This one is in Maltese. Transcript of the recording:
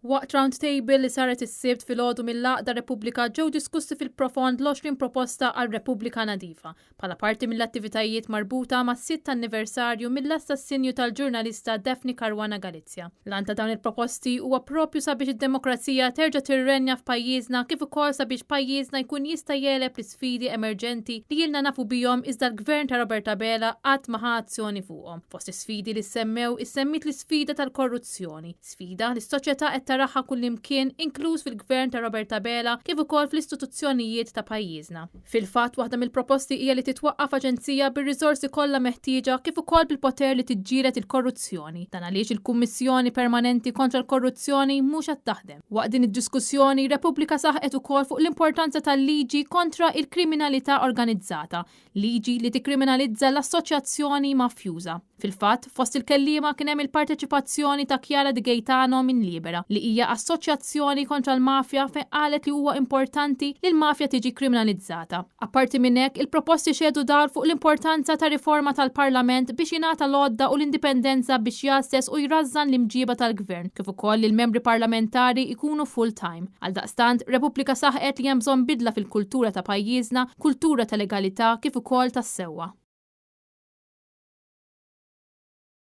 Waqt round table li saret is-Sibt filgħodu mill-Għaqda Repubblika ġew diskussi fil-profond l-20 proposta għal Repubblika Nadifa, bħala parti mill-attivitajiet marbuta mas-sitt anniversarju mill-assassinju tal-ġurnalista Daphne Caruana Galizia. L-għan ta' dawn il-proposti huwa propju sabiex id-demokrazija terġa' tirrenja f'pajjiżna kif ukoll sabiex pajjiżna jkun jista' jegħleb l-isfidi emerġenti li ilna nafu bihom iżda l-Gvern ta' Robert Abela qatt ma ħa azzjoni fuqhom. Fost is-sfidi li ssemmew issemmiet l-isfida tal-korruzzjoni, Sfida li s-soċjetà qed taraha kullimkien inkluż fil-Gvern ta' Robert Abela kif ukoll fl-istituzzjonijiet ta' pajjiżna. Fil-fatt waħda mill-proposti hija li titwaqqaf aġenzija bir-riżorsi kollha meħtieġa kif ukoll bil-poter li tiġġieled il-korruzzjoni. Dan għaliex il-Kummissjoni Permanenti kontra l-Korruzzjoni mhux qed taħdem. Waqt din id-diskussjoni, Repubblika saħqet ukoll fuq l-importanza tal-liġi kontra il-kriminalità organizzata, liġi li tikkriminalizza l-assoċjazzjoni mafjuża. Fil-fatt, fost il-kelliema kien hemm il-parteċipazzjoni ta' Chiara Di Gaetano minn Libera, li hija assoċjazzjoni kontra l-mafja fejn qalet li huwa importanti li l-mafja tiġi kriminalizzata. Apparti minn hekk, il-proposti xehdu dawl fuq l-importanza ta' riforma tal-Parlament biex jingħata l-għodda u l-indipendenza biex jgħasses u jrażżan l-imġieba tal-Gvern, kif ukoll li l-membri parlamentari jkunu full-time. Għaldaqstant, Repubblika saħqet li hemm bżonn bidla fil-kultura ta' pajjiżna, kultura ta' legalità kif ukoll tas-sewwa.